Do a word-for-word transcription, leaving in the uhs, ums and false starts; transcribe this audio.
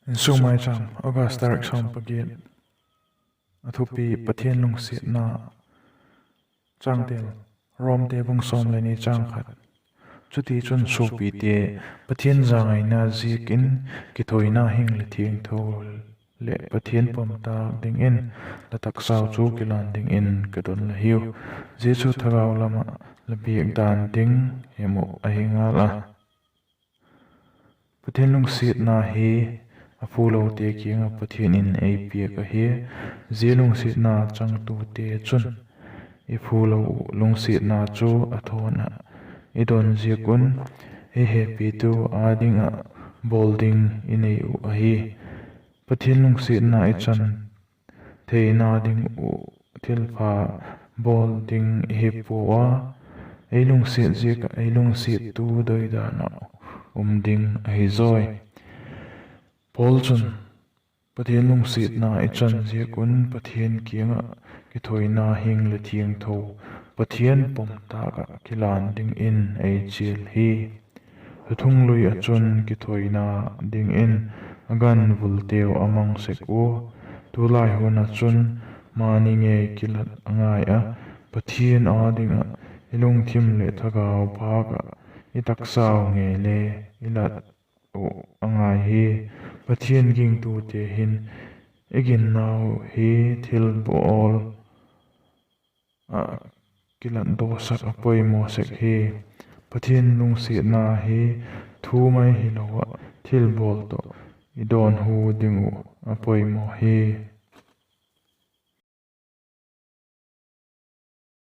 Insung Maicham, August tarik sawm pagiat. A thupi: Pathian lungsiatna. Changtel: Romte bung sawm le ni chang khat. Chutichun suapite, Pathian zangaina ziakin kithoina hing leh thiangtho leh Pathian pom tâk dingin la taksau chu kilan dingin ka don la hiu. Zia chu thagau lam ah la biak dan ding hem uh ahi ngal a. Pathian lungsiatna hi a phulote kiang ah Pathian in ei piak ahi. Zia lungsiatna changtute chun i phulo uh lungsiatna chu a thawn ah i don ziak un, ei hepitu â ding ah bawl ding i nei uh ahi. Pathian lungsiatna i chan theina ding uh thilpha bawl ding i hi pua a, ei lungsiat ziak ah ei lungsiattu doidan ah um ding ahi zawi. Paul chun, Pathian lungsiatna i chan ziak un Pathian kiang ah kithoina hing leh thiangtho, Pathian pom tâk ah kilan dingin ei chial hi. Thuthunglui ah chun kithoina dingin a gan vulteu a mang sek ua, tulai hun ah chun mani ngei kilat a ngai a, Pathian â ding ah i lungthim leh thagau phâk ah i taksau ngei le i lat uh a ngai hi. Pathian gingtute hin i ginnau hi thilbawl ah kilatdawsak a poimaw sek hi. Pathian lungsiatna hi thu mai hilo ah thilbawl tawh i dawnhu ding uh a poimaw hi.